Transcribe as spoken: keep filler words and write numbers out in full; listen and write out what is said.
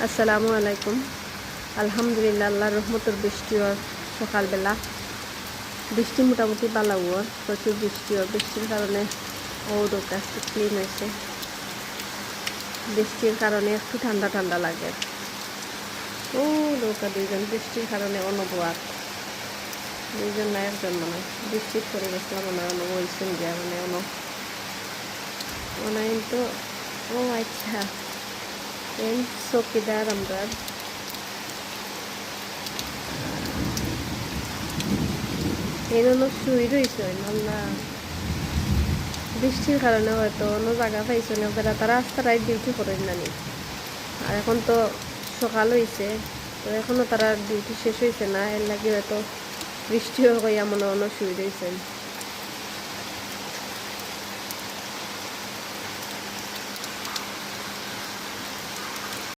আসসালামু আলাইকুম। আলহামদুলিল্লাহ, আল্লাহর রহমতর বৃষ্টি অর সকালবেলা। বৃষ্টি মোটামুটি ভালা অর, প্রচুর বৃষ্টি অর। বৃষ্টির কারণে ও দোকান ক্লিন অইছে। বৃষ্টির কারণে একটু ঠান্ডা ঠান্ডা লাগে। ও দোকান দুইজন বৃষ্টির কারণে অনো বওয়াত। দুইজন না একজন মনে হয়। বৃষ্টিত পড়ি গেছিলাম মনে হয়, অনো বইছইন গিয়া মানে অনো। মনে হয় তো, ও আচ্ছা। এই চকিদার আমরার। এই অনো শুই রইছইন, আল্লাহ। বৃষ্টির কারণে হয়তো অনো জাগা পাইছইন না, বেটা তারা আস্তা রাইত ডিউটি করইন না নি। আর এখন তো সকাল অইছে, তো এখনো তারার ডিউটি শেষ অইছে না, এর লাগি হয়তো বৃষ্টি অর কইয়া মনে অনো শুই রইছইন।